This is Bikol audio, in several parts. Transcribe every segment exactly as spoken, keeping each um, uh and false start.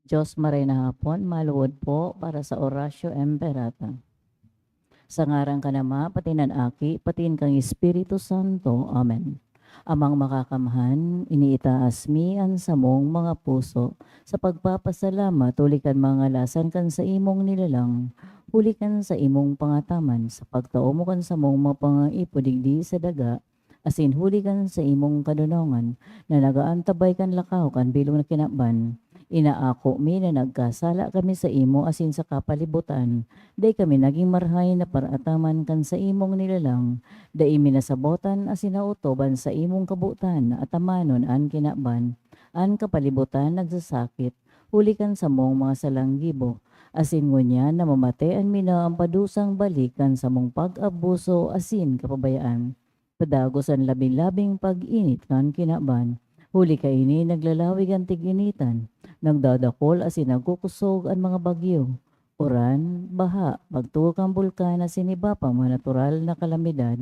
Diyos maray na hapon, maluwod po para sa Oratio Imperata. Sa ngaran kan Ama, pati nan Aki, pati kan Espiritu Santo. Amen. Amang Makakamhan, iniitaas mi an samong mga puso sa pagpapasalamat huli kan mga ngalasan kan saimong nilalang, huli kan saimong pangataman sa pagtao mo kan samong mga pangaipod digdi sa daga, asin huli kan saimong kadonongan na nag-aantabay kan lakaw kan bilog na kinaban. Inaako mi na nagkasala kami saimo asin sa kapalibutan. Dai kami nagin marahay na paraataman kan saimong nilalang. Dai mi nasabotan asin naotob an saimong kabotan na atamanon an kinaban. An kapalibutan nagsasakit, huli kan samong mga salang gibo. Asin ngunyan namamatean mi na an padusang balik kan samong pag-abuso asin kapabayaan. Padagos an labing-labing pag-init kan kinaban. Huli kaini, naglalawig an tig-initan, nagdadakol asin nagkukosog an mga bagyo, uran, baha, pagtugo kan bulkan asin iba pang mga natural na kalamidad.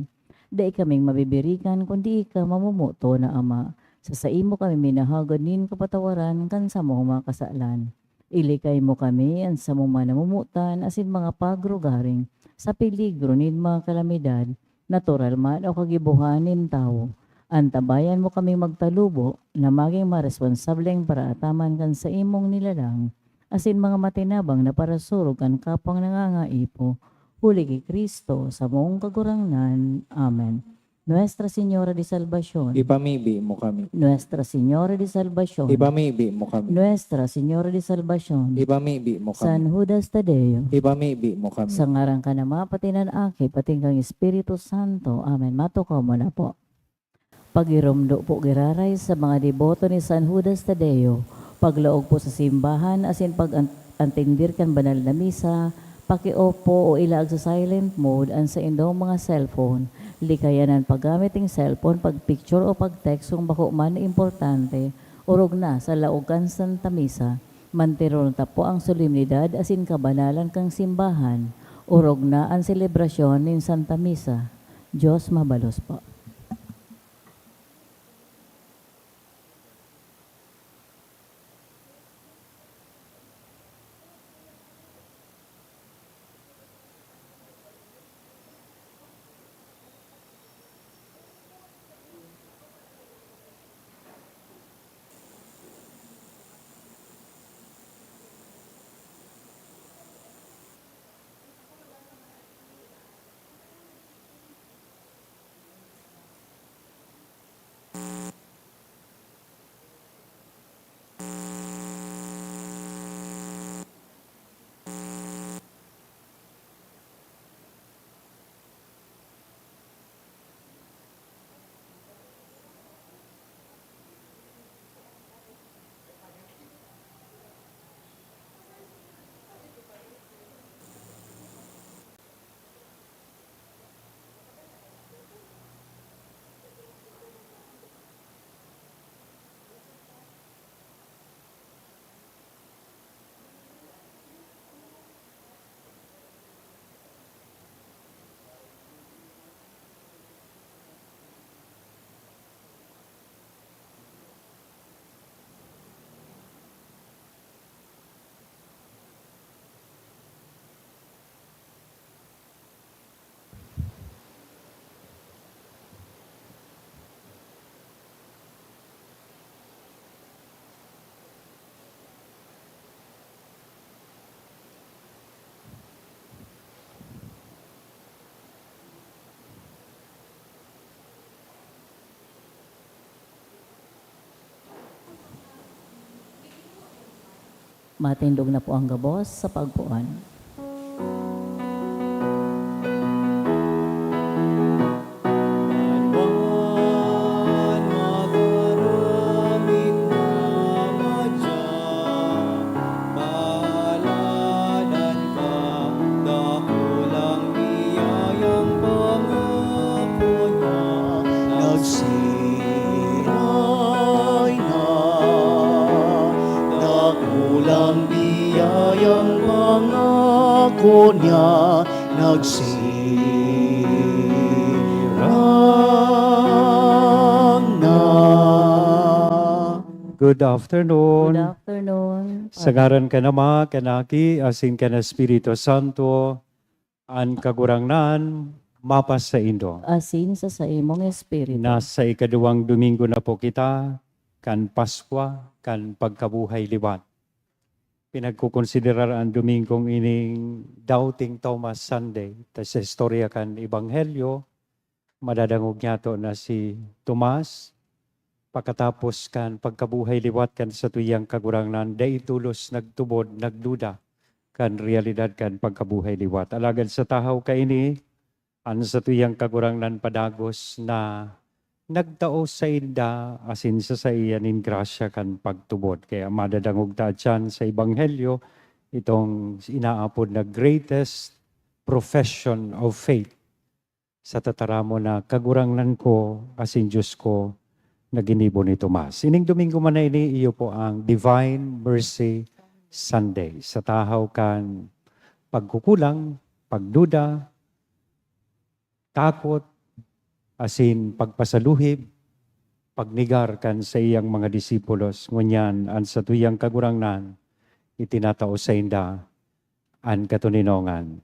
Dai kaming mabibirikan kundi ika mamomoton na Ama. Sa saimo kami minahagad nin kapatawaran kan samong mga kasalan. Ilikay mo kami, an samong mga namomotan asin mga pagrugaring, sa peligro nin mga kalamidad, natural man o kagibohan nin tawo. Antabayan mo kaming magtalubo na magin maresponsableng paraataman kan saimong nilalang, asin mga matinabang na parasurog kan kapwang nangangaipo, huli ki Cristo, samong Kagurangnan. Amen. Nuestra Señora de Salvacion. Ipamibi mo kami. Nuestra Señora de Salvacion. Ipamibi mo kami. Nuestra Señora de Salvacion. Ipamibi mo kami. San Judas Tadeo. Ipamibi mo kami. Sa ngaran kan Ama, pati kan Aki, pati kan Espiritu Santo. Amen. Matukaw mo na po. Pagiromdo po giraray sa mga deboto ni San Judas Tadeo. Paglaog po sa simbahan asin pag-an-, antindir kan banal na misa, paki-off po o ilaag sa silent mode an saindong mga cellphone. Likayan an paggamit ning cellphone, pag-picture o pag-text kun bako man na importante, orog na sa laog kan Santa Misa. Mantirol ta po ang solemnidad asin kabanalan kan simbahan, orog na an selebrasyon nin Santa Misa. Diyos mabalos po. Matindog na po ang gabos sa pagpoon. Dakulang biyayang pangako niya, nagsirang na. Dakulang biyayang pangako niya, nagsirang na. Good afternoon. Good afternoon. Sa ngaran kan Ama, kan Aki, asin kan Espiritu Santo, an Kagurangnan mapasaindo. Asin sa saimong espiritu. Nasa ikaduwang Domingo na po kita kan Paskwa, kan pagkabuhay liwat. Pinagkukonsiderar an Domingong ining Doubting Thomas Sunday. Ta sa istorya kan Ebanghelyo, madadangog niyato na si Tomas, pakatapos kan pagkabuhay liwat kan satuyang Kagurangnan, dai tolos nagtubod, nagduda kan realidad kan pagkabuhay liwat. Alagad sa tahaw kaini, an satuyang Kagurangnan padagos na nagtao sainda asin sa saiya nin grasya kan pagtubod. Kaya madadangog ta diyan sa Ebanghelyo itong inaapod na greatest profession of faith sa tataramon na, "Kagurangnan ko asin Diyos ko," na ginibo ni Tomas. Ining Domingo man na ini, iyo po ang Divine Mercy Sunday. Sa tahaw kan pagkukulang, pagduda, takot, asin pagpasaluhib, pagnegar kan saiyang mga disipulos, ngunyan an satuyang Kagurangnan itinatao sainda an katoninongan,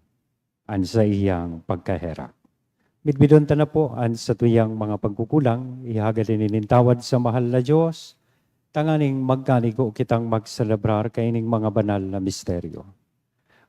an saiyang pagkaherak. Midbidon ta na po an satuyang mga pagkukulang, ihagad ini nin tawad sa mahal na Dios, tanganing magkanigo kitang magselebrar kaining mga banal na misteryo.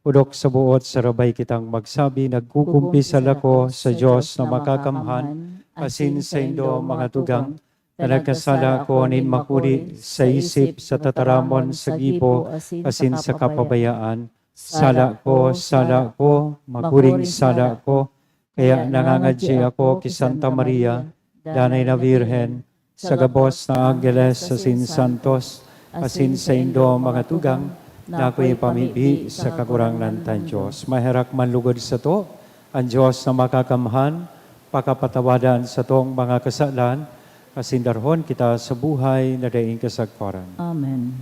Odok sa buot sarabay kitang magsabi, "Nagkukumpisal ako sa Dios na makakamhan, asin saindo, mga tugang, na nagkasala ako nin makuri sa isip, sa tataramon, sa gibo, asin sa kapabayaan. Sala ko, sala ko, makuring sala ko." Kaya nangangadyi ako ki Santa Maria, Danay na Birhen, sa gabos na anggeles asin santos, asin saindo, mga tugang, na ako'y pamibi sa Kagurangnan tang Dios. Maherak man lugod sato an Dios na makakamhan, pakapatawadan satong mga kasalan, asin darhon kita sa buhay na daing kasagparan. Amen.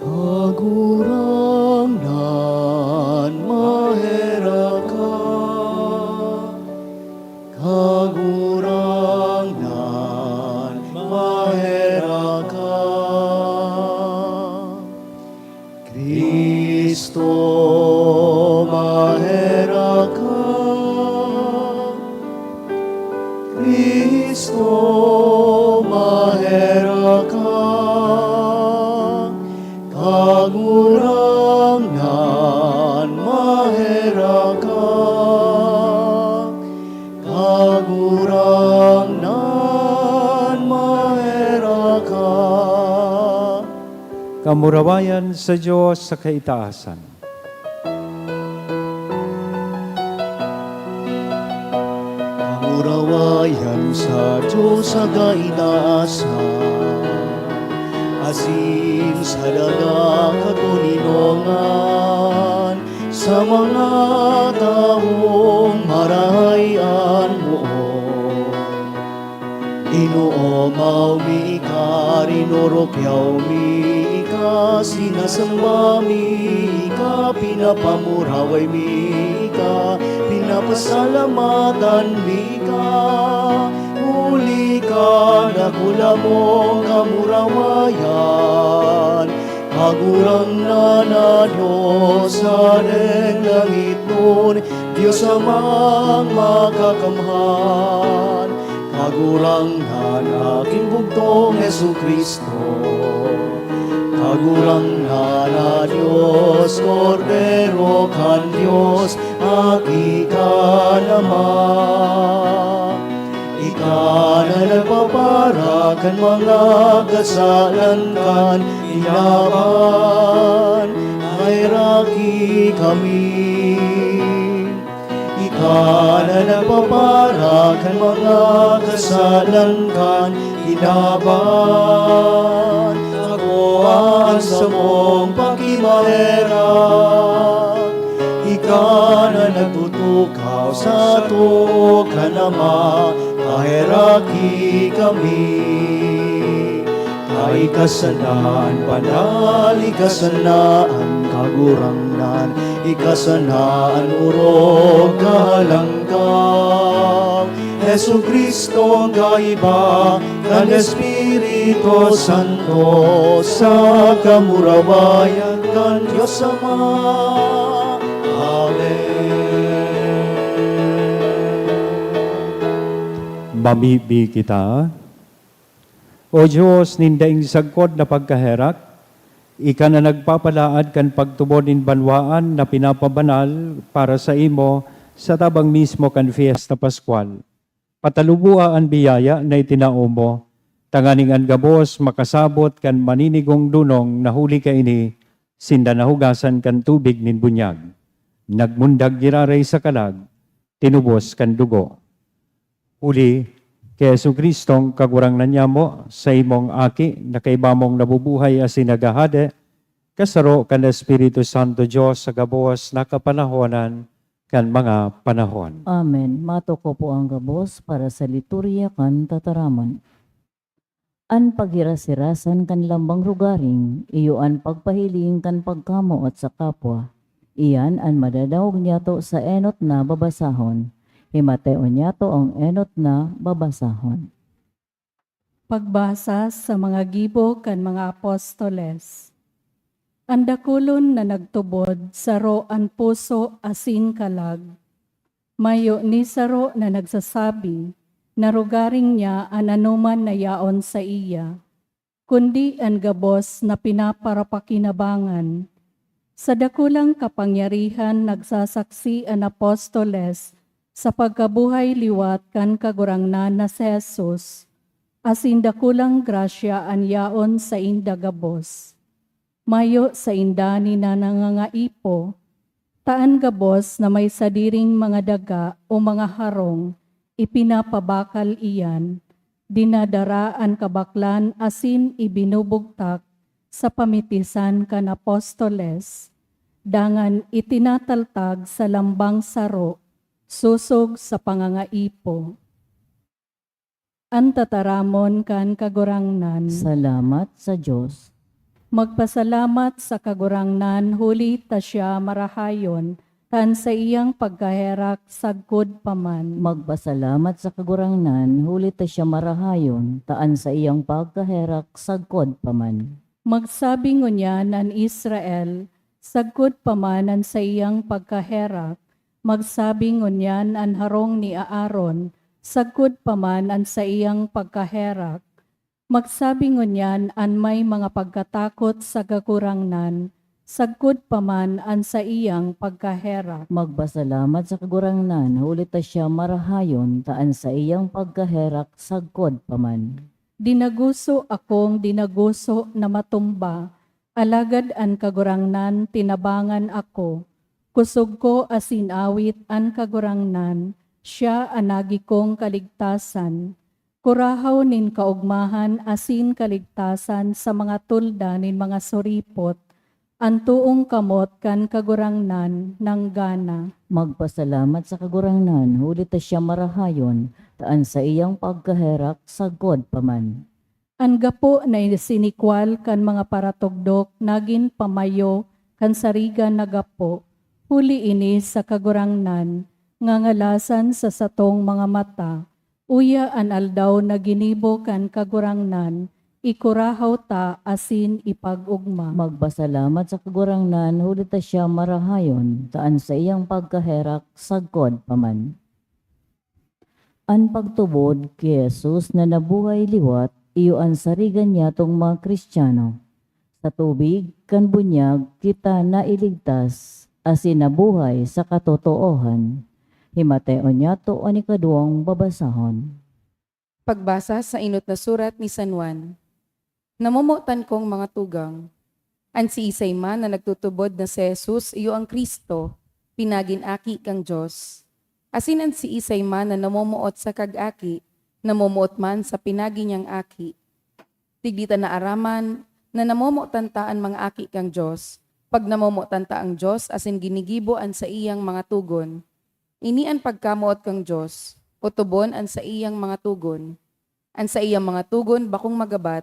Kagurangnan, maherak ka. Kagurangnan, maherak ka. Cristo, maherak ka. Cristo, maherak ka. Kagurangnan, maherak ka. Kagurangnan, maherak ka. Kamurawayan sa Dios sa kaitaasan. Kamurawayan sa Dios sa kaitaasan, asin sa daga katoninongan, sa mga tawong marahay an moot. Inoomaw mi ka, rinorokyaw mi ka, sinasamba mi ka, pinapamuraway mi ka, pinapasalamatan mi ka, huli kan dakula mong kamurawayan. Kagurangnan na Dios, Hadeng langitnon, Dios Amang makakamhan. Kagurangnan, Aking bugtong Jesu-Cristo. Kagurangnan na Dios, Kordero kan Dios, Aki kan Ama. Ika na nagpapara kan mga kasalan kan kinaban, maheraki kami. Ika na nagpapara kan mga kasalan kan kinaban, akoa an samong pakimaherak. Ika na nagtutukaw sato kan Ama, maheraki kami. Ika sana an banal, ika sana an kagurangnan, ika sana an orog kahalangkaw. Jesu-Cristo ang kaiba kan Espiritu Santo sa kamurawayan kan Dios Ama. Amen. Mamibi kita. O Dios nin daing sagkod na pagkaherak, ika na nagpapalaad kan pagtubod nin banwaan na pinapabanal para saimo sa tabang mismo kan Fiesta Pascual. Pataluboa an biyaya na itinao mo, tanganing an gabos makasabot kan maninigong dunong na huli kaini, sinda nahugasan kan tubig nin bunyag, nagmundag giraray sa kalag, tinubos kan dugo. Huli ki Jesu-Cristong Kagurangnan nyamo, saimong Aki, na kaiba mong nabubuhay asin naghahade, kasaro kan Espiritu Santo Dios sa gabos na kapanahonan kan mga panahon. Amen. Matuko po ang gabos para sa liturya kan tataramon. An paghirasirasan kan lambang rugaring, iyo an pagpahiling kan pagkamoot sa kapwa. Iyan an madadangog niyato sa enot na babasahon. Himateon niyato ang enot na babasahon. Pagbasa sa mga gibo kan mga apostoles. An dakulon na nagtubod, saro an puso asin kalag. Mayo ni saro na nagsasabi na rugaring niya an anoman na yaon saiya, kundi an gabos na pinaparapakinabangan. Sa dakulang kapangyarihan nagsasaksi an apostoles sa pagkabuhay liwat kan Kagurangnan na si Jesus, asin dakulang grasya an yaon sainda gabos. Mayo sainda ni na nangangaipo, ta an gabos na may sadiring mga daga o mga harong, ipinapabakal iyan, dinadara an kabaklan asin ibinubugtak sa pamitisan kan apostoles, dangan itinataltag sa lambang saro, sosog sa pangangaipo. An tataramon kan Kagurangnan. Salamat sa Dios. Magpasalamat sa Kagurangnan, huli ta siya marahayon, ta an saiyang pagkaherak sagkod pa man. Magpasalamat sa Kagurangnan, huli ta siya marahayon, ta an saiyang pagkaherak sagkod pa man. Magsabi ngunyan an Israel, sagkod pa man an saiyang pagkaherak. Magsabi ngunyan an harong ni Aaron, sagkod pa man an saiyang pagkaherak. Magsabi ngunyan an may mga pagkatakot sa Kagurangnan, sagkod pa man an saiyang pagkaherak. Magpasalamat sa Kagurangnan, huli ta siya marahayon, ta an saiyang pagkaherak sagkod pa man. Dinaguso akong dinaguso na matumba, alagad an Kagurangnan tinabangan ako. Kusog ko asin awit an Kagurangnan, siya an nagi kong kaligtasan. Kurahaw nin kaogmahan asin kaligtasan sa mga tolda nin mga suripot, an toong kamot kan Kagurangnan nanggana. Magpasalamat sa Kagurangnan, huli ta siya marahayon, ta an saiyang pagkaherak sagkod pa man. An gapo na isinikwal kan mga paratugdok nagin pamayo kan sarigan na gapo, huli ini sa Kagurangnan, ngangalasan sa satong mga mata. Uya an aldaw na ginibo kan Kagurangnan, ikurahaw ta asin ipag-ogma. Magpasalamat sa Kagurangnan, huli ta siya marahayon, ta an saiyang pagkaherak sagkod pa man. An pagtubod ki Jesus na nabuhay liwat, iyo an sarigan niyatong mga Kristiyano. Sa tubig kan bunyag kita nailigtas, asin nabuhay sa katotoohan. Himateon niyato an ikaduwang babasahon. Pagbasa sa enot na surat ni San Juan. Namomotan kong mga tugang, an siisay man na nagtutubod na si Jesus iyo an Cristo, pinagin Aki kan Dios, asin an siisay man na namomoot sa kag-Aki, namomoot man sa pinagi niyang Aki. Digdi ta naaraman na namomotan ta an mga aki kan Dios, pag namomotan ta an Dios asin ginigibo an saiyang mga togon. Ini an pagkamoot kan Dios, o tubon an saiyang mga togon. An saiyang mga togon bakong magabat,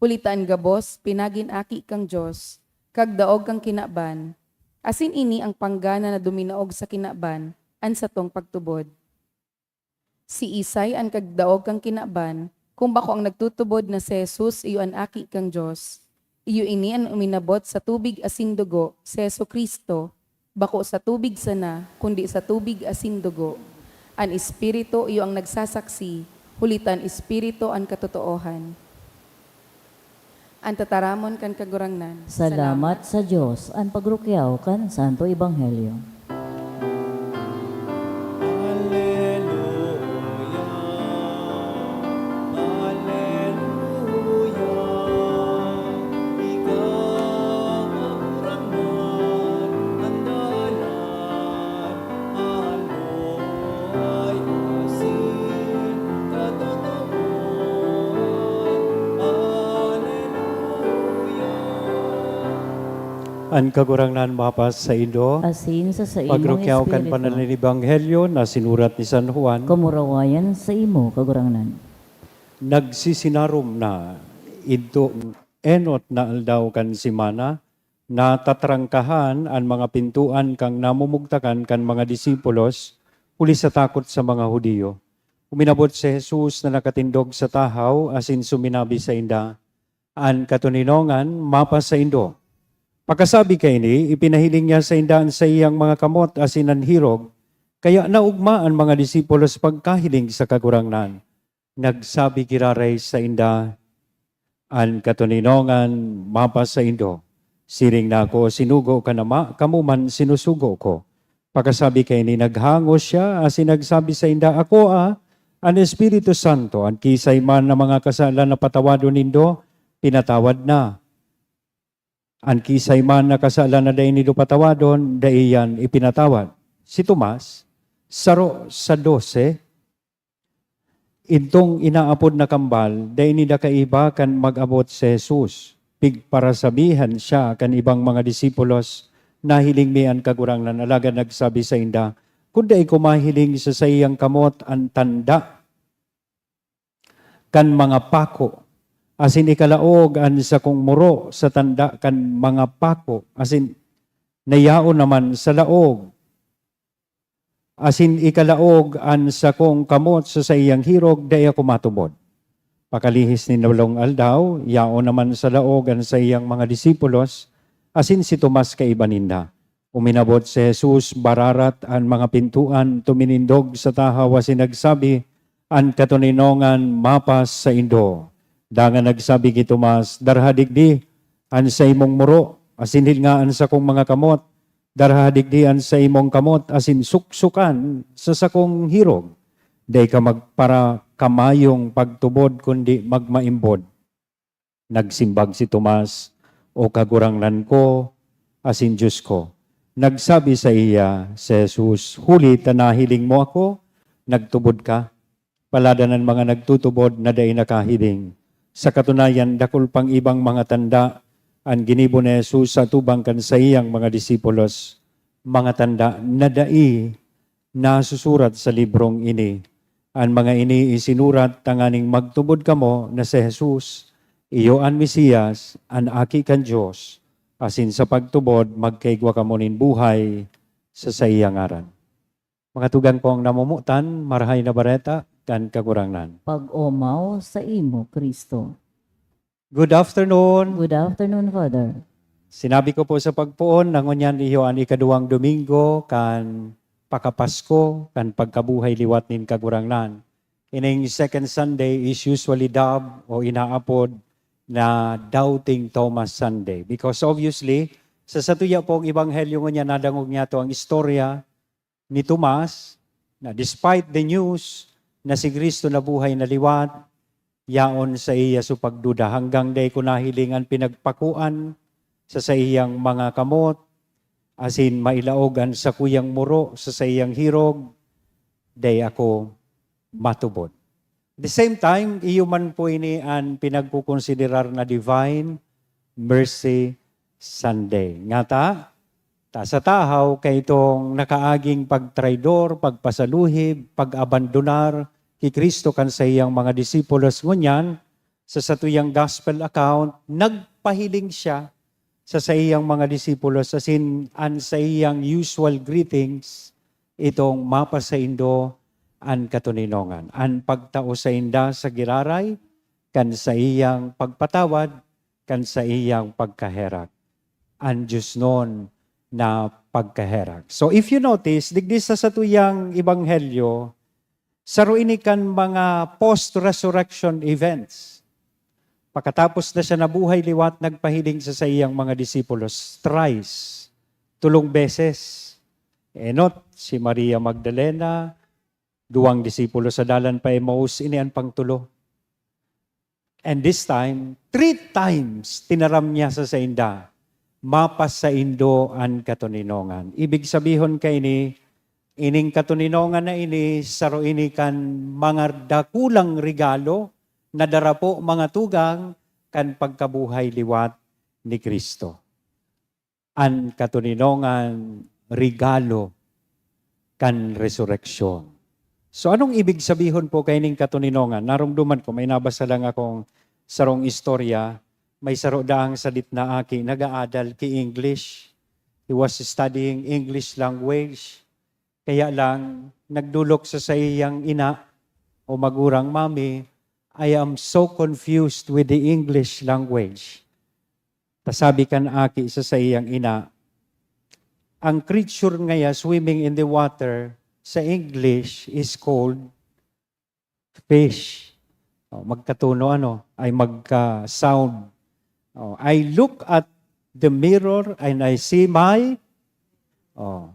huli ta an gabos pinagin aki kan Dios, kag daog kan kinaban. Asin ini an panggana na duminaog sa kinaban, an satong pagtubod. Siisay an kagdaog kan kinaban, kun bako an nagtutubod na si Jesus iyo an Aki kan Dios? Iyo ini an uminabot sa tubig asin dugo, si Jesu-Cristo, bako sa tubig sana, kundi sa tubig asin dugo. An Espiritu iyo an nagsasaksi, huli ta an Espiritu an katotoohan. An tataramon kan Kagurangnan. Salamat sa Dios. An pagrukyaw kan Santo Ebanghelyo. Aleluya, aleluya, ikaw, Kagurangnan, an dalan, an buhay, asin katotoohan. Aleluya. An Kagurangnan mapasaindo. Asin sa saimong Pagrukyaw kan espiritu. Banal na Ebanghelyo na sinurat ni San Juan. Kamurawayan sa imo, Kagurangnan. Nagsisinarom na, idto enot na aldaw kan semana, natatrangkahan an mga pintoan kan namumugtakan kan mga disipulos huli sa takot sa mga Judio. Uminabot si Jesus na nakatindog sa tahaw asin suminabi sainda, "An katoninongan mapasaindo." Pakasabi kaini, ipinahiling niya sainda an saiyang mga kamot asin an hirog, kaya naogma an mga disipulos pagkahiling sa Kagurangnan. Nagsabi giraray sainda, "An katoninongan mapasaindo. Siring na ako sinugo kan Ama, kamo man sinusugo ko." Pakasabi kaini, naghangos siya asin nagsabi sainda, "Akoa an Espiritu Santo. An kiisay man na mga kasalan na patawadon nindo, pinatawad na. An kiisay man na kasalan na dai nindo patawadon, dai iyan ipinatawad." Si Tomas, saro sa dose, idtong inaapod na kambal, dai ninda kaiba kan mag-abot si Jesus. Pigparasabihan siya kan ibang mga disipulos, "Nahiling mi an Kagurangnan," alagad nagsabi sainda, "Kun dai ko mahiling sa saiyang kamot an tanda kan mga pako, asin ikalaog an sakong muro sa tanda kan mga pako, asin nayaon naman sa laog, asin ikalaog an sakong kamot sa saiyang hirog, dai ako matubod." Pakalihis nin walong aldaw, yaon naman sa laog an saiyang mga disipulos, asin si Tomas kaiba ninda. Uminabot si Jesus, bararat an mga pintoan, tuminindog sa tahaw asin nagsabi, "An katoninongan mapasaindo." Dangan nagsabi ki Tomas, "Darha digdi an saimong muro, asin hilnga an sakong mga kamot. Darha digdi an saimong kamot, asin suksokan sa sakong hirog. Dai ka magparakamayong pagtubod, kundi magmaimbod." Nagsimbag si Tomas, "O Kagurangnan ko, asin Dios ko." Nagsabi saiya si Jesus, "Huli ta nahiling mo ako, nagtubod ka. Paladan an mga nagtutubod na dai nakahiling." Sa katunayan, dakul pang ibang mga tanda an ginibo ni Jesus sa atubang kan saiyang mga disipulos, mga tanda na dai nasusurat sa librong ini. An mga ini isinurat tanganing magtubod kamo na si Jesus, iyo an Mesias, an Aki kan Dios, asin sa pagtubod, magkaigwa kamo nin buhay sa saiyang ngaran. Mga tugang kong namomotan, Marahay na Bareta kan Kagurangnan. Pag-omaw sa imo, Cristo. Good afternoon. Good afternoon, Father. Sinabi ko po sa pagpoon na ngunyan iyo an ikaduwang Domingo kan pakapasko, kan pagkabuhay liwat nin Kagurangnan. Ining second Sunday is usually dubbed o inaapod na Doubting Thomas Sunday. Because obviously, sa satuya pong ebanghelyo ngunyan, nadangog niyato ang istorya ni Tomas, na despite the news na si Cristo nabuhay na liwat, yaon saiya so pagduda, "Hanggang dai ko nahiling an pinagpakoan sa saiyang mga kamot, asin mailaog an sakuyang muro sa saiyang hirog, dai ako matubod." At the same time, iyo man po ini an pinagkukonsiderar na Divine Mercy Sunday. Ngata, ta sa tahaw, kaitong nakaaging pagtraidor, pagpasaluhib, pag-abandonar ki Cristo kan saiyang mga disipulos. Ngunyan, sa satuyang gospel account, nagpahiling siya sa saiyang mga disipulos, asin an saiyang usual greetings, itong mapasaindo an katoninongan, an pagtao sainda sa giraray kan saiyang pagpatawad, kan saiyang pagkaherak. An diosnon na pagkaherak. So, if you notice, digdi sa satuyang ebanghelyo, saro ini kan mga post-resurrection events. Pakatapos na siya nabuhay liwat, nagpahiling sa saiyang mga disipulos, thrice, tolong beses. Enot, si Maria Magdalena, duwang disipulo sa dalan pa Emmaus, ini an pangtulo. And this time, three times tinaram niya sa sainda, "Mapasaindo an katoninongan." Ibig sabihon kaini, ining katoninongan na ini, saro ini kan mga dakulang regalo na dara po, mga tugang, kan pagkabuhay liwat ni Cristo. An katoninongan, regalo kan resureksyon. So, anong ibig sabihon po kaining katoninongan? Naromdoman ko, may nabasa lang akong sarong istorya. May saro daang sadit na aki, nag-aadal ki English. He was studying English language. Kaya lang, nagdolok sa saiyang ina o magurang, "Mommy, I am so confused with the English language." Ta sabi kan aki sa saiyang ina, "Ang creature ngaya swimming in the water, sa English, is called fish." Oh, magkatono ano, ay magka-sound. Oh, "I look at the mirror and I see my," oh,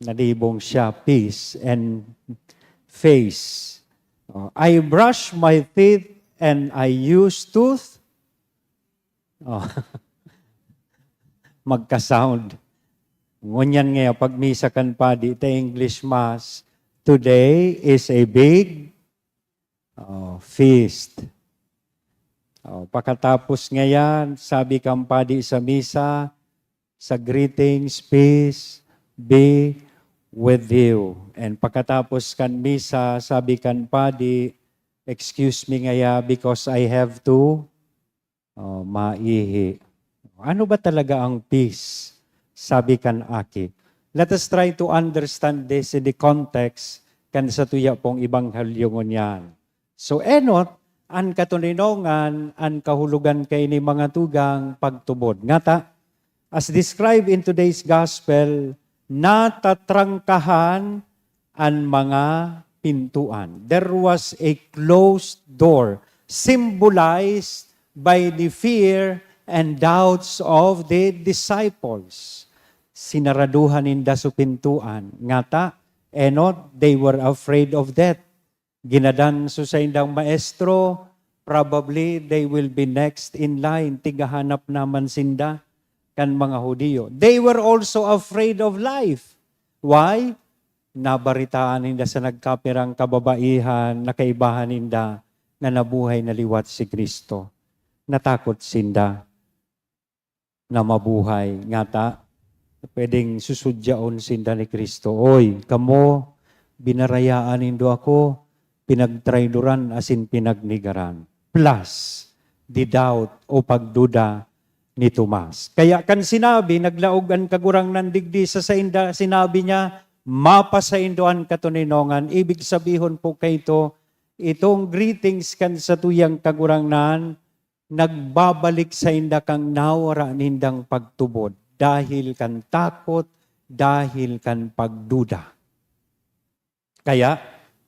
nalibong siya, "piece and face." Oh, "I brush my teeth and I use tooth." Oh. Magka-sound. Ngunyan ngaya, pag misa kan padi, ta English Mass, "Today is a big, oh, feast." Oh, pakatapos ngayan, sabi kan padi sa misa, sa greetings, "Peace be with you." And pakatapos kan misa, sabi kan padi, "Excuse me ngaya because I have to, oh, maihi." Ano ba talaga ang peace? Sabi kan aki. Let us try to understand this in the context kan satuya pong ebanghelyo ngunyan. So, enot, an katoninongan, an kahulogan kaini, mga tugang, pagtubod. Ngata, as described in today's gospel, natatrangkahan an mga pintuan. There was a closed door, symbolized by the fear and doubts of the disciples. Sinaraduhan ninda su pintuan. Ngata, enot, they were afraid of death. Ginadan su saindang maestro, probably they will be next in line. Tigahanap naman sinda kan mga Judio. They were also afraid of life. Why? Nabaritaan ninda sa nagkapirang kababaihan na kaibahan ninda na nabuhay na liwat si Cristo. Natakot sinda na mabuhay. Ngata, pwedeng susudyaon sinda ni Cristo, "Oy, kamo, binarayaan nindo ako, pinagtraydoran asin pinagnegaran." Plus, the doubt o pagduda ni Tomas. Kaya kan sinabi, naglaog an Kagurangnan digdi sa sainda, sinabi niya, "Mapasaindo an katoninongan." Ibig sabihon po kaito, itong greetings kan satuyang Kagurangnan, nagbabalik sainda kan nawara nindang pagtubod dahil kan takot, dahil kan pagduda. Kaya,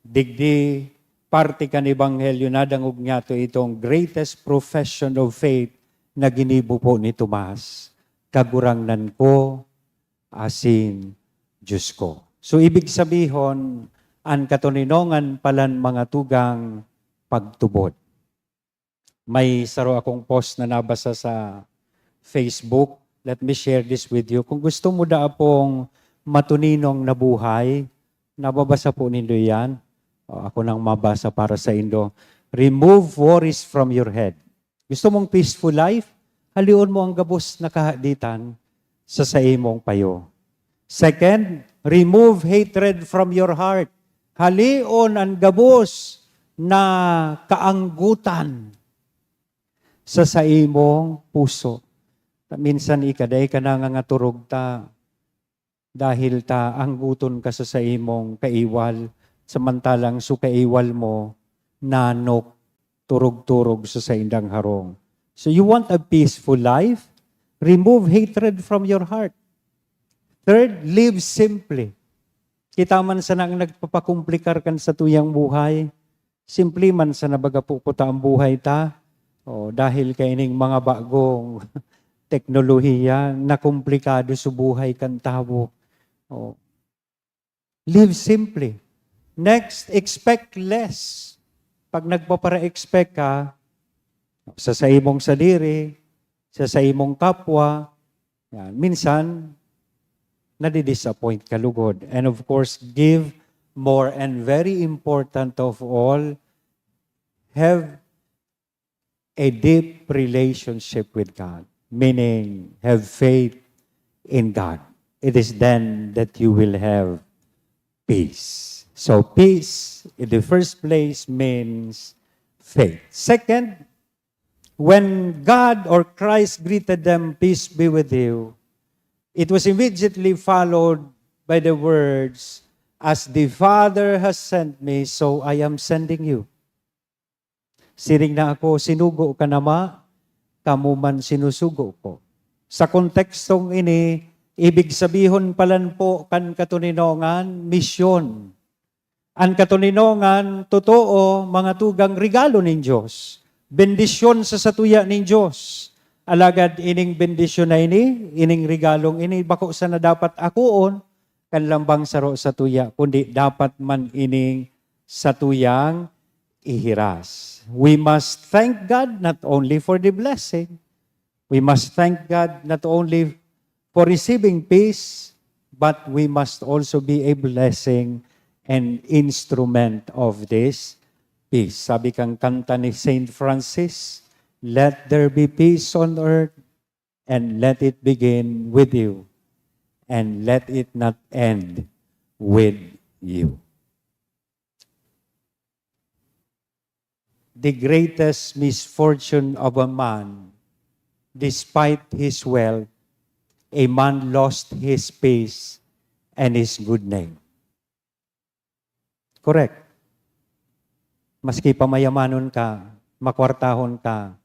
digdi parte kan Ebanghelyo, nadangog niyato itong greatest profession of faith na ginibo po ni Tomas, "Kagurangnan ko asin Diyos ko." So, ibig sabihon, an katoninongan palan, mga tugang, pagtubod. May saro akong post na nabasa sa Facebook. Let me share this with you. Kung gusto mo daa pong matuninong na buhay, nababasa po nindo yan. O, ako nang mabasa para saindo. "Remove worries from your head." Gusto mong peaceful life? Halion mo ang gabos na kahaditan sa saimong payo. Second, remove hatred from your heart. Halion an gabos na kaanggotan sa saimong puso. Minsan ika, dai ka nangangaturog ta dahil ta anggoton ka sa saimong kaiwal, samantalang so kaiwal mo, nanok, turog-turog sa saindang harong. So you want a peaceful life? Remove hatred from your heart. Third, live simply. Kita man sana ang nagpapakomplikar kan satuyang buhay. Simple man sana baga po kuta ang buhay ta. O, dahil kaining mga bagong teknolohiya, nakomplikado sa buhay kan tawo. O. Live simply. Next, expect less. Pag nagpapara-expect ka, sa saimong sadiri, sa saimong kapwa, yan, minsan, nadi-disappoint ka lugod. And of course, give more, and very important of all, have a deep relationship with God, meaning have faith in God. It is then that you will have peace. So, peace in the first place means faith. Second, when God or Christ greeted them, "Peace be with you," it was immediately followed by the words, "As the Father has sent me, so I am sending you." Siring na ako, "Sinugo kan Ama, kamo man sinusugo ko." Sa kontekstong ini, ibig sabihon palan po kan katoninongan, misyon. An katoninongan, totoo, mga tugang, regalo nin Dios. Bendisyon sa satuya nin Dios. Alagad ining bendisyon na ini, ining regalong ini, bako sana dapat akoon kan lambang saro satuya, kundi dapat man ining satuyang ihiras. We must thank God not only for the blessing, we must thank God not only for receiving peace, but we must also be a blessing and instrument of this peace. Sabi kang kanta ni Saint Francis, "Let there be peace on earth and let it begin with you, and let it not end with you." The greatest misfortune of a man, despite his wealth, a man lost his peace and his good name. Correct. Maski pa mayamanon ka, makwartahon ka,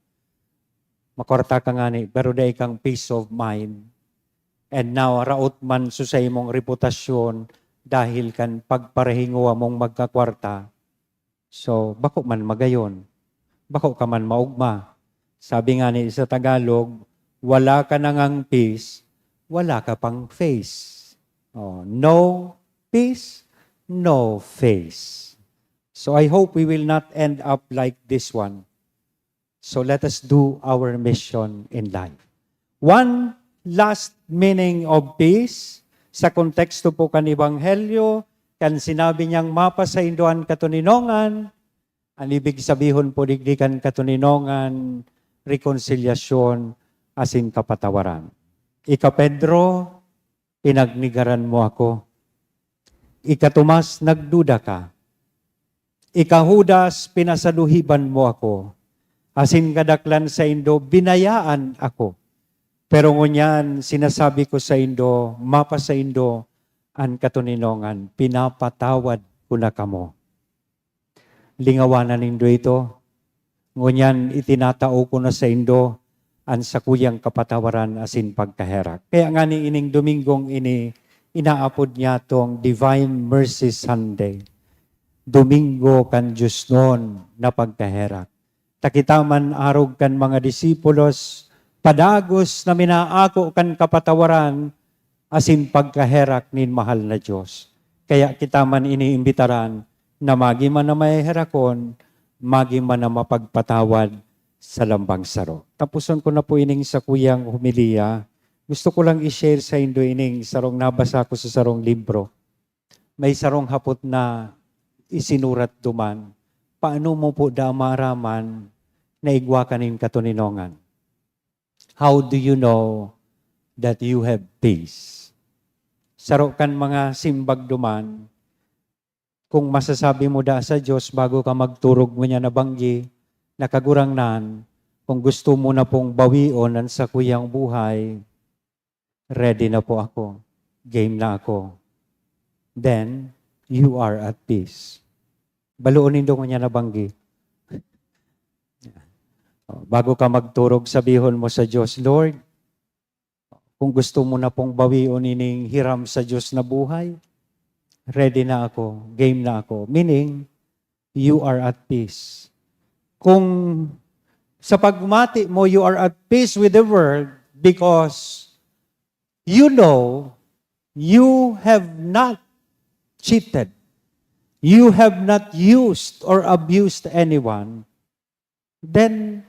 makwarta ka ngani, pero dai kang peace of mind. And now, raot man sa saimong reputasyon dahil kan pagparahingowa mong magkakwarta. So, bako man magayon. Bako ka man maogma. Sabi ngani sa Tagalog, "Wala ka na ngang peace, wala ka pang face." Oh, no peace, no face. So I hope we will not end up like this one. So let us do our mission in life. One last meaning of peace, sa konteksto po kan Ebanghelyo, kan sinabi niyang mapasaindo an katoninongan, an ibig sabihon po digdi kan katoninongan, rekonsilyasyon asin kapatawaran. Ika Pedro, pinagnegaran mo ako. Ika Tomas, nagduda ka. Ika Judas, pinasaluhiban mo ako. Asin kadaklan saindo, binayaan ako. Pero ngunyan, sinasabi ko saindo, mapasaindo an katoninongan, pinapatawad ko na kamo. Lingawanan nindo ito. Ngunyan, itinatao ko na saindo an sakuyang kapatawaran asin pagkaherak. Kaya ngani ining Domingong ini, inaapod niya tong Divine Mercy Sunday, Domingo kan Diosnon na pagkaherak. Ta kita man arog kan mga disipulos, padagos na minaako kan kapatawaran asin pagkaherak nin mahal na Dios. Kaya kita man iniimbitaran na magi man na maheherakon, magi man na mapagpatawad sa lambang saro. Tapuson ko na po ining sakuyang homilya. Gusto ko lang i-share saindo ining sarong nabasa ko sa sarong libro. May sarong hapot na isinurat duman, "Paano mo po da maaraman na igwa ka nin katoninongan? How do you know that you have peace?" Saro kan mga simbag duman, kung masasabi mo da sa Dios bago ka magturog ngunyan na banggi, na, "Kagurangnan, kung gusto mo na pong bawion an sakuyang buhay, ready na po ako. Game na ako." Then, you are at peace. Baloon nindo ngunyan na banggi. Oh, bago ka magturog, sabihon mo sa Diyos, "Lord, kung gusto mo na pong bawion ining hiram sa Diyos na buhay, ready na ako, game na ako." Meaning, you are at peace. Kung sa pagmati mo, you are at peace with the world because you know you have not cheated, you have not used or abused anyone, then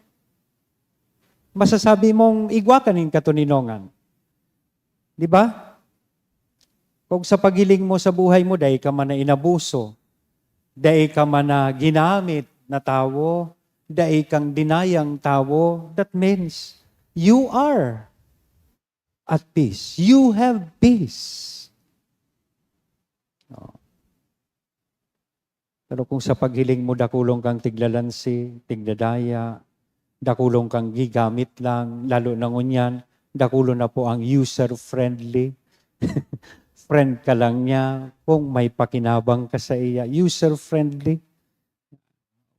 masasabi mong igwa ka nin katoninongan. Di ba? Kung sa paghiling mo sa buhay mo, dai ka man na inabuso, dai ka man na ginamit na tawo, dai kang dinayang tawo, that means you are at peace. You have peace. No? Pero kung sa paghiling mo, dakulong kang tiglalansi, tigdadaya, dakulong kang gigamit lang, lalo na ngunyan, dakulon na po ang user-friendly. Friend ka lang niya kung may pakinabang ka sa iya. User-friendly.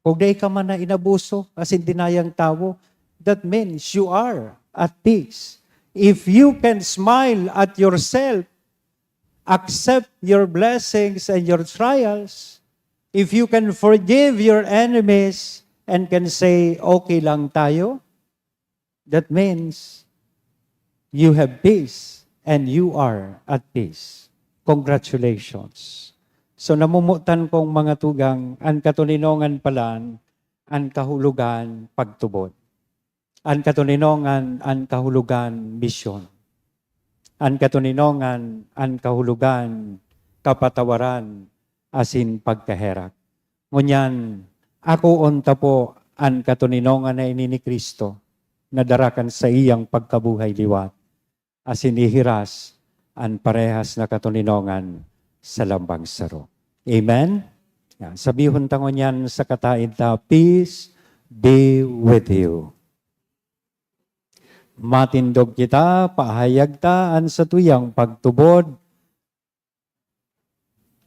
Kung dai ka man na inabuso, as in dinayang tawo, that means you are at peace. If you can smile at yourself, accept your blessings and your trials, if you can forgive your enemies and can say, "Okay lang tayo," that means you have peace and you are at peace. Congratulations. So, namumutan kong mga tugang, an katoninongan palan, an kahulogan, pagtubod. An katoninongan, an kahulogan, misyon. An katoninongan, an kahulogan, kapatawaran, asin pagkaherak. Ngunyan, akoon ta po an katoninongan na ini ni Cristo, na dara kan saiyang pagkabuhay liwat, asin ihiras an parehas na katoninongan sa lambang saro. Amen? Yan. Sabihon ta ngunyan sa kataed ta, "Peace be with you." Matindog kita, pahayag ta an satuyang pagtubod.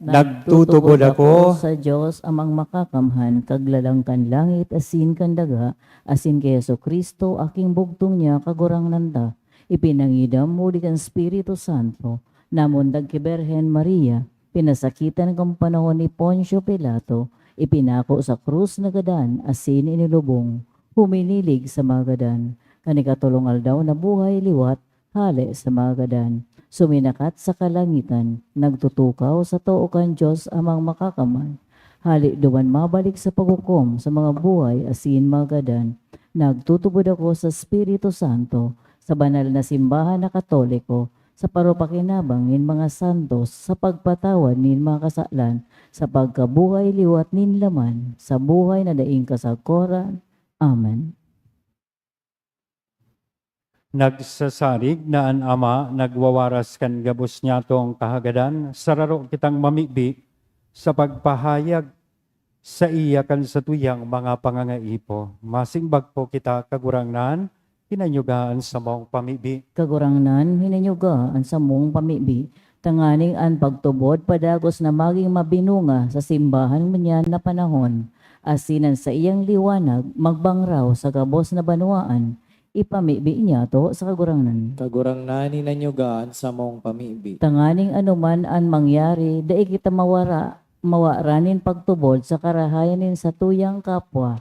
Nagtutubod ako sa Dios, Amang Makakamhan, Kaglalang kan langit asin kan daga, asin ki Jesu-Cristo, Aking bugtong niya, Kagurangnan ta. Ipinangidam huli kan Espiritu Santo, namundag ki Birhen Maria, pinasakitan kan panahon ni Poncio Pilato, ipinako sa krus na gadan, asin inilubong, huminilig sa mga gadan. Kan ikatolong aldaw nabuhay liwat, hale sa mga gadan. Suminakat sa kalangitan, nagtutukaw sa too kan Dios Amang Makakamhan. Hale duman mabalik sa paghukom sa mga buhay asin mga gadan. Nagtutubod ako sa Espiritu Santo, sa banal na simbahan na Katoliko, sa parupakinabang nin mga santos, sa pagpatawad nin mga kasalan, sa pagkabuhay liwat nin laman, sa buhay na daing kasagkoran. Amen. Nagsasarig na an Ama nagwawaras kan gabos niyatong kahagadan, sararo kitang mamibi sa pagpahayag saiya kan satuyang mga pangangaipo. Masimbag po kita, Kagurangnan, hinanyuga an samong pamibi. Kagurangnan, hinanyuga an samong pamibi, tanganing an pagtubod padagos na magin mabinunga sa simbahan ngunyan na panahon, asin an saiyang liwanag magbangraw sa gabos na banwaan, ipamibi niyato sa Kagurangnan. Kagurangnan, hinanyuga an samong pamibi. Tanganing anoman an mangyari, dai kita mawara, mawaran nin pagtubod sa karahayan nin satuyang kapwa.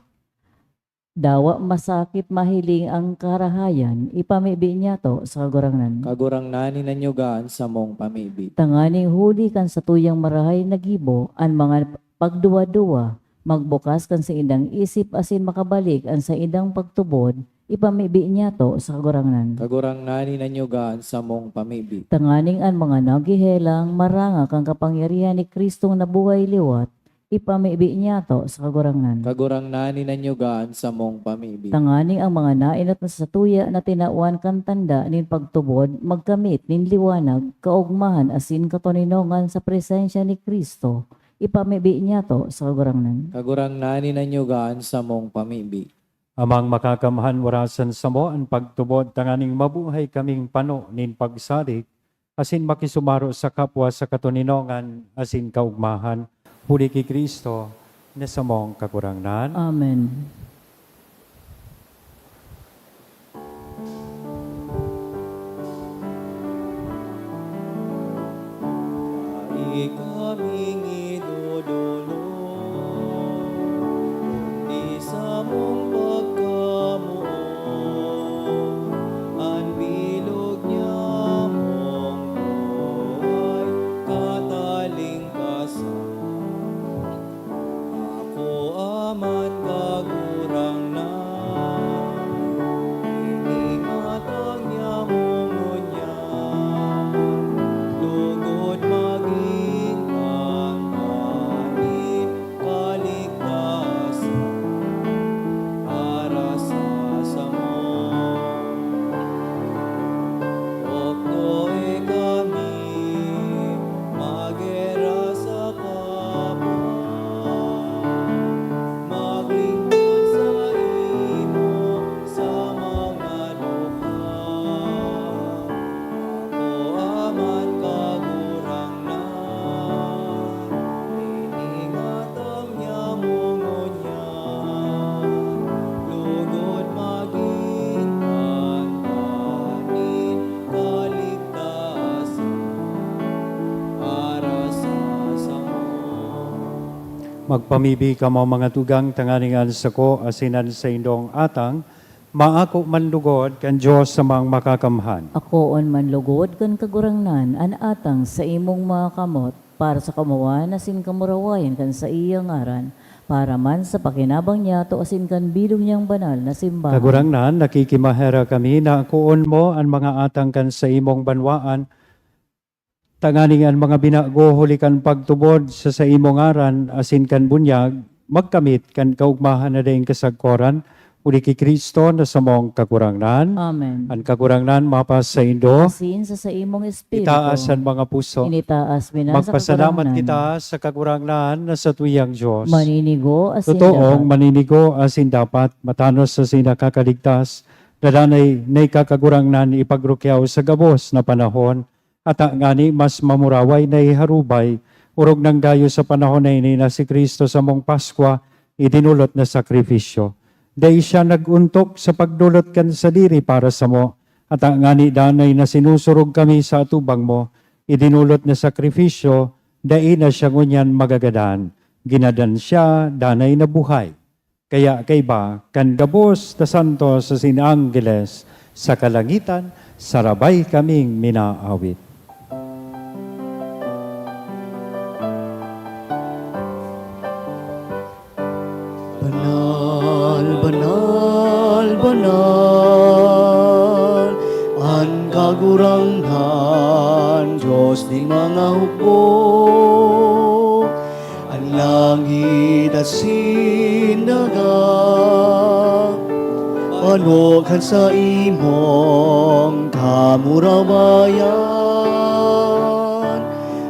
Dawa masakit mahiling an karahayan, ipamibi niyato sa Kagurangnan. Kagurangnan, hinanyuga an samong pamibi. Tanganing huli kan satuyang marahay na gibo, an mga pagduwa-duwa, magbukas kan saindang isip asin makabalik an saindang pagtubod, ipamibi niyato sa Kagurangnan. Kagurangnan, hinanyuga an samong pamibi. Tanganing an mga naghehelang maranga kan kapangyarihan ni Cristong nabuhay liwat, ipamibi niyato sa Kagurangnan. Kagurangnan, hinanyuga an samong pamibi. Tanganing ang mga naenot na satuya na tinawan kan tanda nin pagtubod magkamit nin liwanag, kaogmahan asin katoninongan sa presensya ni Cristo, ipamibi niyato sa Kagurangnan. Kagurangnan, hinanyuga an samong pamibi. Amang Makakamhan, warasan samo an pagtubod tanganing mabuhay kaming pano nin pagsalig asin makisumaro sa kapwa sa katoninongan asin kaogmahan, huli ki Cristo na samong Kagurangnan. Amen. Dai kaming idodolon, kundi samong pagkamoot, an bilog niyamong buhay, katalingkasan. Akoa man, Kagurangnan, iningatang niamo ngunyan, lugod magin tangganing kaligtasan para sa samo. Tukdoy kami magera sa kapwa, maglingkod saimo sa mga dukha. Akoa man, Kagurangnan, iningatang niamo ngunyan, lugod magin tangganing kaligtasan para sa samo. Magpamibi kamo, mga tugang, tanganing an sako asin an saindong atang maako man lugod kan Dios Amang Makakamhan. Akoon man lugod kan Kagurangnan an atang sa imong mga kamot, para sa kamowan asin kamurawayan kan saiyang ngaran, para man sa pakinabang niyato asin kan bilog niyang banal na simbahan. Kagurangnan, nakikimaherak kami na akoon mo an mga atang kan saimong banwaan, tanganing an mga binago huli kan pagtubod sa saimong ngaran asin kan bunyag magkamit kan kaogmahan na daing kasagkoran, huli ki Cristo na samong Kagurangnan. Amen. An Kagurangnan mapasaindo. Asin sa saimong espiritu. Itaas an mga puso. Initaas mi na sa Magpasalamat Kagurangnan. Kita sa Kagurangnan na satuyang Dios. Maninigo asin Totoong dapat. Maninigo asin dapat, matanos asin nakakaligtas, na danay na ikakagurangnan ipagrukyaw sa gabos na panahon, ata ngani mas mamuraway na iharubay, orog nang gayo sa panahon na ini na si Cristo samong Paskwa, idinolot na sakrifisyo. Dai siya nag-ontok sa pagdolot kan sadiri para samo, ata ngani danay na sinusurog kami sa atubang mo, idinolot na sakrifisyo, dai na siya ngunyan magagadan. Ginadan siya, danay na buhay. Kaya kaiba kan gabos na santos asin anggeles sa kalangitan, sarabay kaming minaawit. Banal, banal, banal, an Kagurangnan, Dios nin mga hukbo. An langit asin daga, pano kan saimong kamurawayan.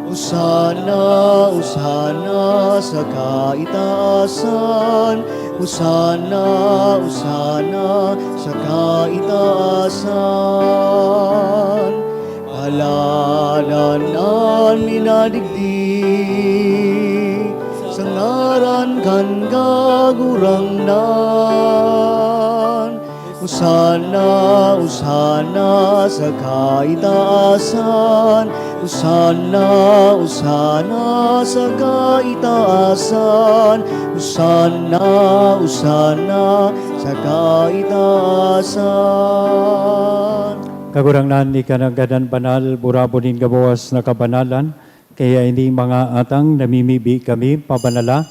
Osana, Osana sa kaitaasan. Osana, Osana sa kaitaasan. Paladan an minadigdi sa ngaran kan Kagurangnan. Osana, Osana sa kaitaasan. Osana, Osana sa kaitaasan. Osana, Osana sa kaitaasan. Kagurangnan, ika nanggad an banal, burabod nin gabos na kabanalan. Kaya ini mga atang namimibi kami, pabanala,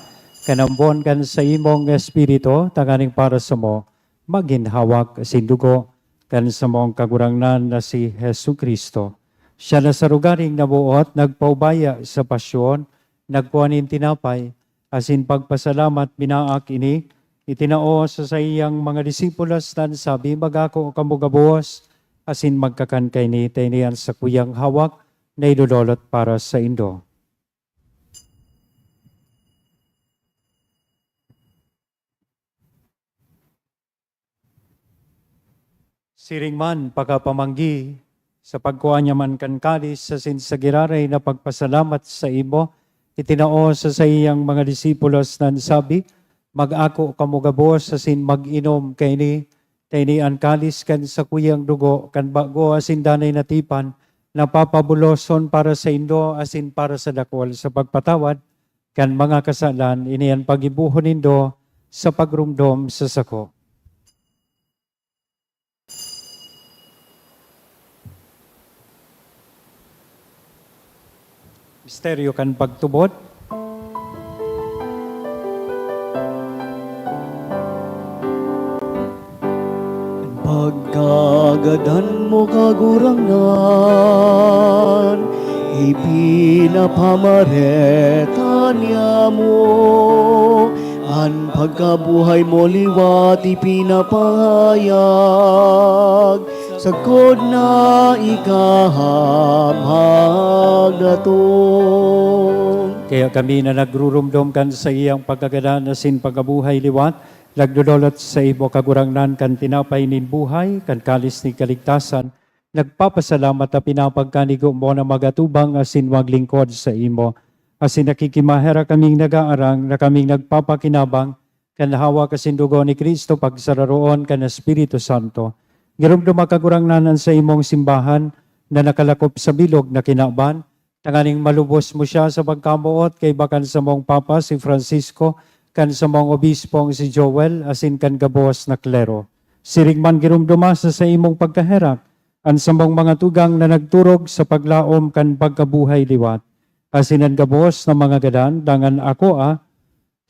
kan ambon kan saimong Espiritu, tanganing para samo, magin hawak asin dugo kan samong Kagurangnan na si Jesu-Cristo. Siya na sa rogaring naboot, nagpaubaya sa pasyon, nagkua nin tinapay, asin pagpasalamat, binaak ini, itinao sa saiyang mga disipulos, ta an sabi, "Mag-ako kamo gabos, asin magkakan kaini, ta ini an sakuyang hawak na idodolot para saindo." Siring man, pakapamanggi, Sa pagkua niya man kan kalis asin sa giraray na pagpasalamat sa imo, itinao sa saiyang mga disipulos na nagsabi, "Mag-ako kamo gabos asin mag-inom kaini, ta ini an kalis kan sakuyang dugo kan bago asin danay na tipan, na papabuloson para saindo asin para sa dakul sa pagpatawad kan mga kasalan. Ini an paggibohon nindo sa pagromdom sa sako." Misteryo kan pagtubod. Pagkagadan mo, Kagurangnan, ipinapamareta niamo. An pagkabuhay mo liwat ipinapahayag, sagkod na ika hamhag datong. Kaya kami na nagrurumdom kan saiyang pagkagadan asin pagkabuhay liwat, nagdodolot sa imo, Kagurangnan, kan tinapay nin buhay, kan kalis nin kaligtasan, nagpapasalamat ta pinapagkanigo mo na magatubang asin maglingkod saimo. Asin nakikimaherak kaming nag-aarang na kaming nagpapakinabang kan hawak asin dugo ni Cristo pagsararoon kan Espiritu Santo. Giromdoma, Kagurangnan, an saimong simbahan na nakalakop sa bilog na kinaban, tanganing malubos mo siya sa pagkamoot kaiba kan samong Papa si Francisco, kan samong Obispong si Joel, asin kan gabos na klero. Siring man, giromdoma sa saimong pagkaherak an samong mga tugang na nagturog sa paglaom kan pagkabuhay liwat, asin an gabos na mga gadan dangan akoa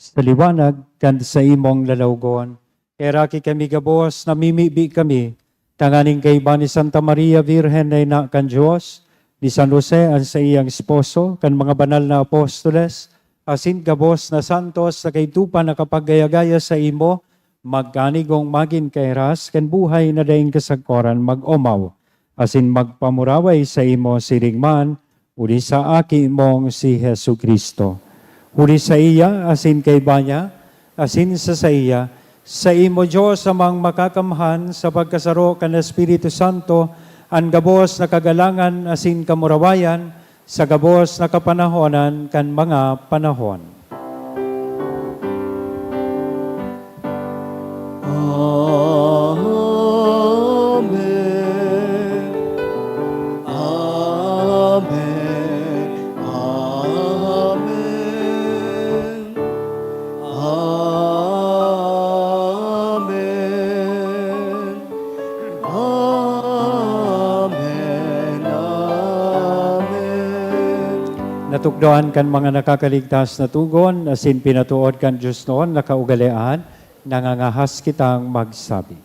sa liwanag kan saimong lalawgon. Heraki kami gabos, namimibi kami, tanganing kaiba ni Santa Maria Virgen na ina kan Dios, ni San Jose an saiyang esposo, kan mga banal na apostoles, asin gabos na santos na kaidto pa nakapaggaya-gaya saimo, magkanigong magin kairas kan buhay na daing kasagkoran mag-omaw, asin magpamuraway saimo siring man, huli sa Aki mong si Jesu-Cristo. Huli saiya, asin kaiba niya, asin sa saiya, saimo, Dios Amang Makakamhan, sa pagkasaro kan Espiritu Santo, an gabos na kagalangan asin kamurawayan, sa gabos na kapanahonan kan mga panahon. Amen. Amen. Amen. Amen. Amen. Amen. Natukdoan kan mga nakakaligtas na togon, asin pinatood kan Dios noon na kaugalean, nangangahas kitang magsabi.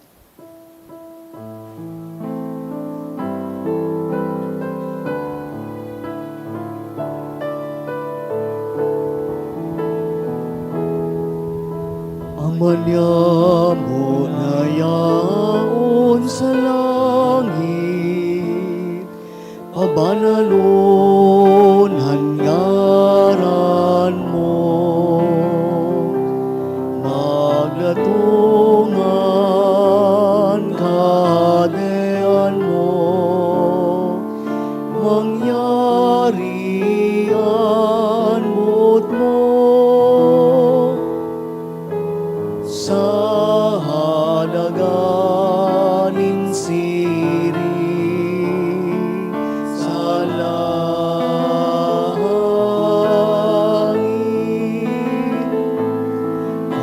Ama niamo na yaon sa langit, pabanalon an ngaran mo. Magdatongan Kahadean mo, mangyari an boot mo sa halaga nin siring sa langit.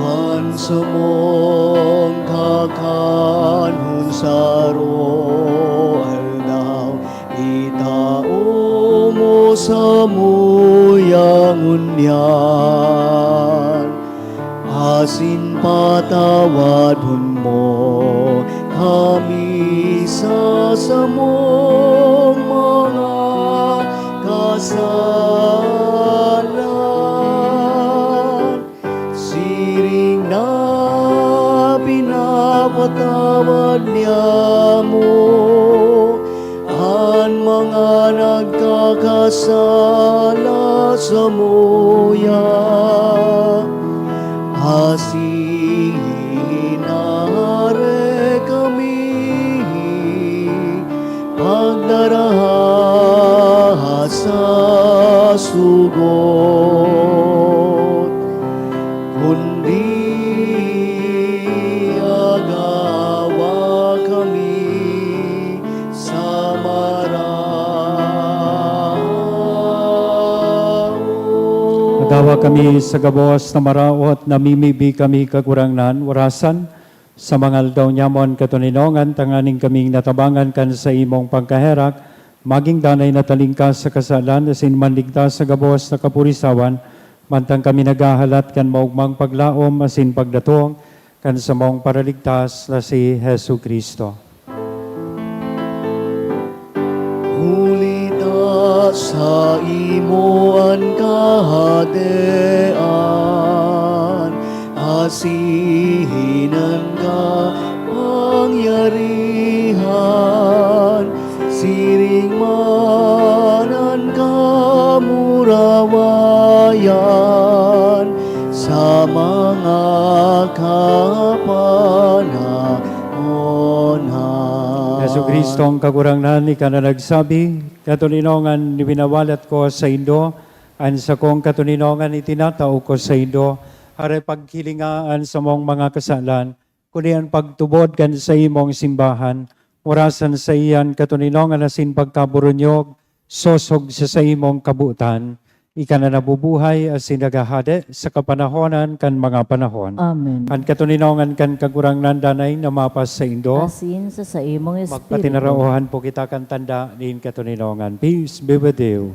An samong kakanon sa aroaldaw, itao mo samuya ngunyan, asin patawadon mo kami sa samong mga kasalan, siring na pinapatawad niamo an mga nagkakasala samuya. Asin hare kami pagdara Tawa kami sa gabos na maraot, namimibi kami, Kagurangnan, warasan sa mga aldaw nyamon katoninongan, tanganing kaming natabangan kan saimong pagkaherak, maging danay na talingkas sa kasalan asin manligtas sa gabos na kapurisawan, mantang kami naghahalat kan maogmang paglaom asin pagdatong kan samong Paraligtas na si Jesu-Cristo. Huli ta saimo an Kahadean, asin an kapangyarihan, siring man an kamurawayan sa mga kapanahonan. Jesu-Cristong Kagurangnan, ika na nagsabi, "Katoninongan, ibinawalat ko saindo an sakong katoninongan, itinatao ko saindo, aray paghilinga an samong mga kasalan, kundi an pagtubod kan saimong simbahan, orasan saiya an katoninongan asin pagkaburunyog, sosog sa saimong kabotan. Ika na nabubuhay asin naghahade sa kapanahonan kan mga panahon." Amen. An katoninongan kan Kagurangnan danay na mapasaindo. Asin sa saimong espiritu. Magpatinaraohan po kita kan tanda nin katoninongan. Peace be with you.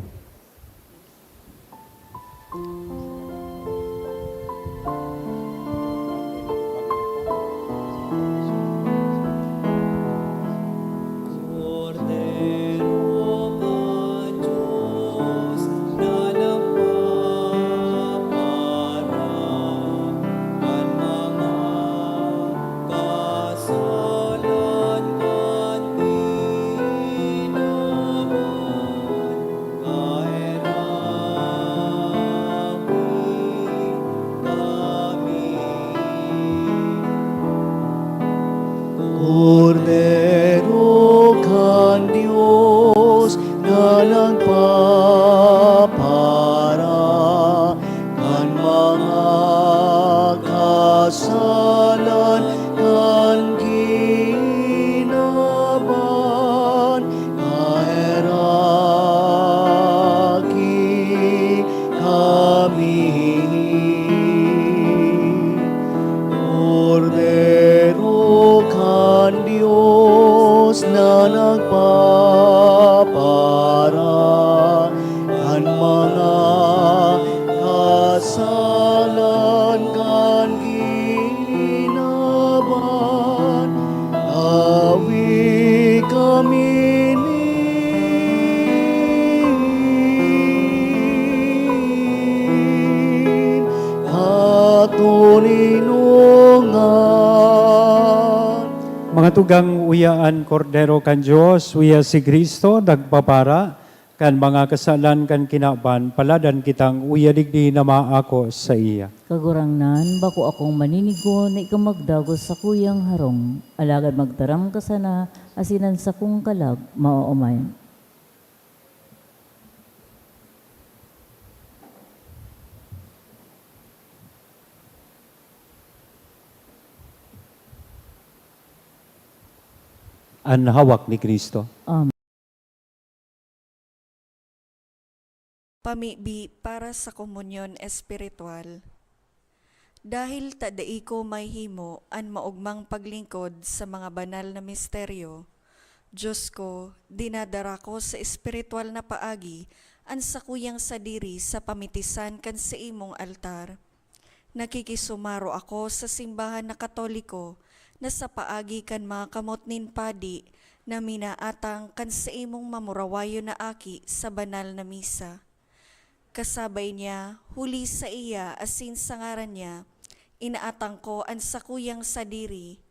Kordero kan Dios na nagpapara kan mga kasalan kan kinaban, kaheraki kami. Kordero kan Dios na nagpapara kan mga kasalan kan kinaban, kaheraki kami. Kordero kan Dios na nagpapara kan mga kasalan kan kinaban, tawi kami nin katoninongan. Mga tugang, uya an Kordero kan Dios, uya si Cristo, nagpapara kan mga kasalan kan kinaban, paladan kitang uya digdi na maako saiya. Kagurangnan, bako akong maninigo na ika magdagos sakuyang harong, alagad magtaram ka sana, asin an sakong kalag maoomay. An hawak ni Cristo. Amen. Pamibi para sa komunyon espiritual. Dahil ta dai ko mahimo an maogmang paglingkod sa mga banal na misteryo, Dios ko, dinadara ko sa espiritual na paagi an sakuyang sadiri sa pamitisan kan saimong altar. Nakikisumaro ako sa simbahan na Katoliko na sa paagi kan mga kamot nin padi na minaatang kan saimong mamurawayon na aki sa banal na misa. Kasabay niya, huli saiya asin sa ngaran niya, inaatang ko an sakuyang sadiri.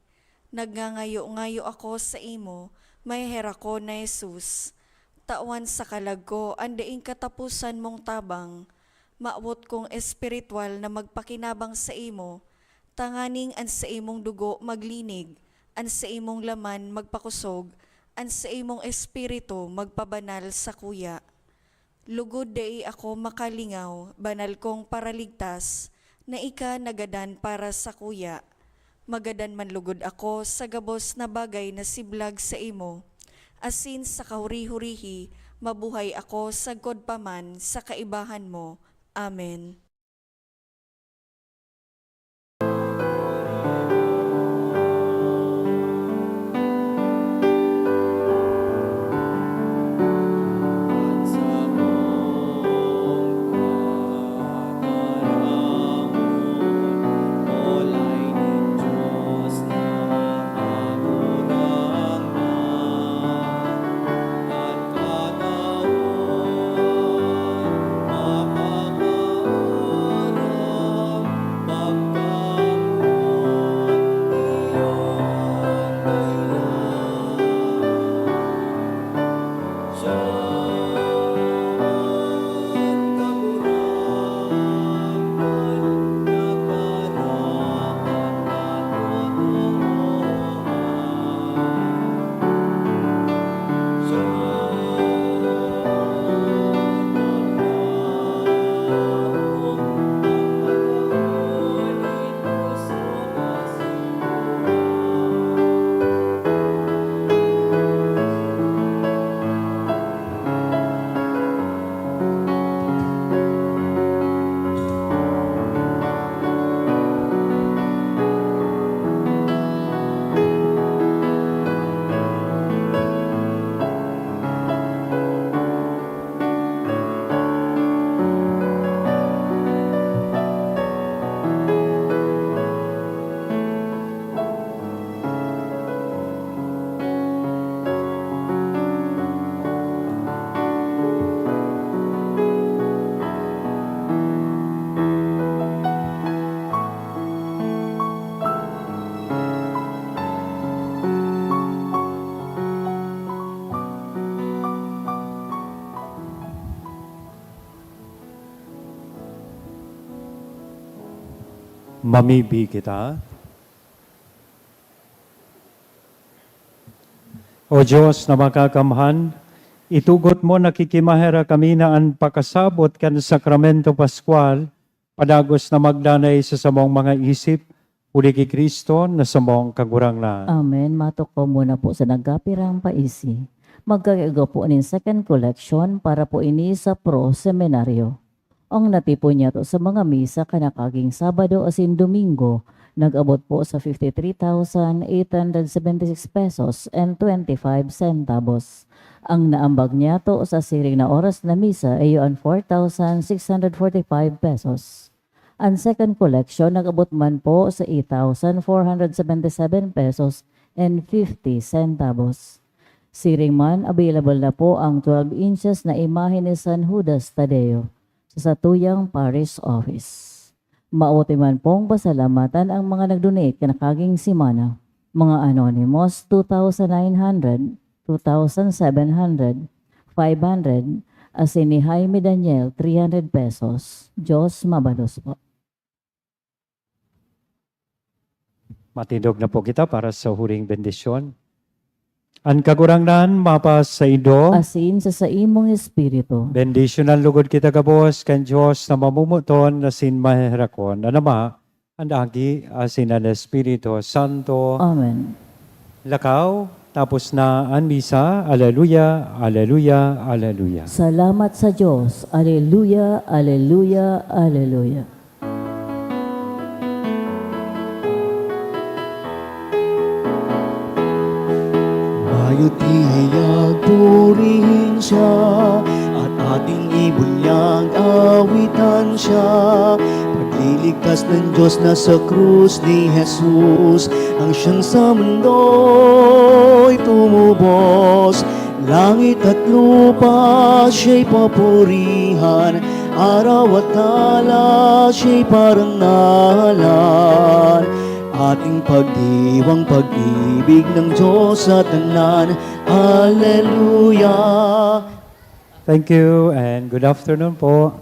Nagngangayo-ngayo ako saimo, maheherak ko na Jesus. Tawan sa kalag ko an daing kataposan mong tabang. Mawot kong espirituwal na magpakinabang saimo, tanganing an saimong dugo maglinig, an saimong laman magpakosog, an saimong espiritu magpabanal sakuya. Lugod dai ako makalingaw, banal kong Paraligtas, na ika nagadan para sakuya. Magadan man lugod ako sa gabos na bagay na siblag saimo, asin sa kahuri-hurihi mabuhay ako sagkod pa man sa kaibahan mo. Amen. Mamibi kita. O Dios na makakamhan, itugot mo, nakikimaherak kami na an pakasabot kan Sakramento Pascual padagos na magdanay sa samong mga isip, huli ki Cristo na samong Kagurangnan. Amen. Matukdo muna po sa nagkapirang paisi. Magkakaigwa po nin second collection para po ini sa Pro Seminario. Ang natipon niyato sa mga misa kan nakaging Sabado asin Domingo nag-abot po sa fifty three thousand eight hundred seventy six pesos and twenty five centavos. Ang naambag niyato sa siring na oras na misa iyo an four thousand six hundred forty five pesos. An second collection nag-abot man po sa eight thousand four hundred seventy seven pesos and fifty centavos. Siring man, available na po ang twelve inches na imahe ni San Judas Tadeo sa satuyang parish office. Maoti man pong pasalamatan ang mga nag-donate kan nakaging semana, mga anonymous, two thousand nine hundred, two thousand seven hundred, five hundred, asin ni Jaime Daniel, three hundred pesos. Dios mabalos po. Matindog na po kita para sa huring bendisyon. An Kagurangnan mapasaindo. Asin sa saimong espiritu. Bendisyonan lugod kita gabos kan Dios na mamumuton asin maheherakon, an Ama, an Aki, asin an Espiritu Santo. Amen. Lakaw, tapos na an misa. Aleluya, aleluya, aleluya. Salamat sa Dios. Aleluya, aleluya, aleluya. Mayo ti hayag purihin siya, at ating ibunyag awitan siya. Pagliligtas ng Diyos na sa krus ni Jesus, ang siyang sa mundo'y tumubos. Langit at lupa siya'y papurihan, araw at alak siya'y parangalan. Ating pagdiwang pag-ibig ng Diyos sa tanan. Aleluya! Thank you and good afternoon po.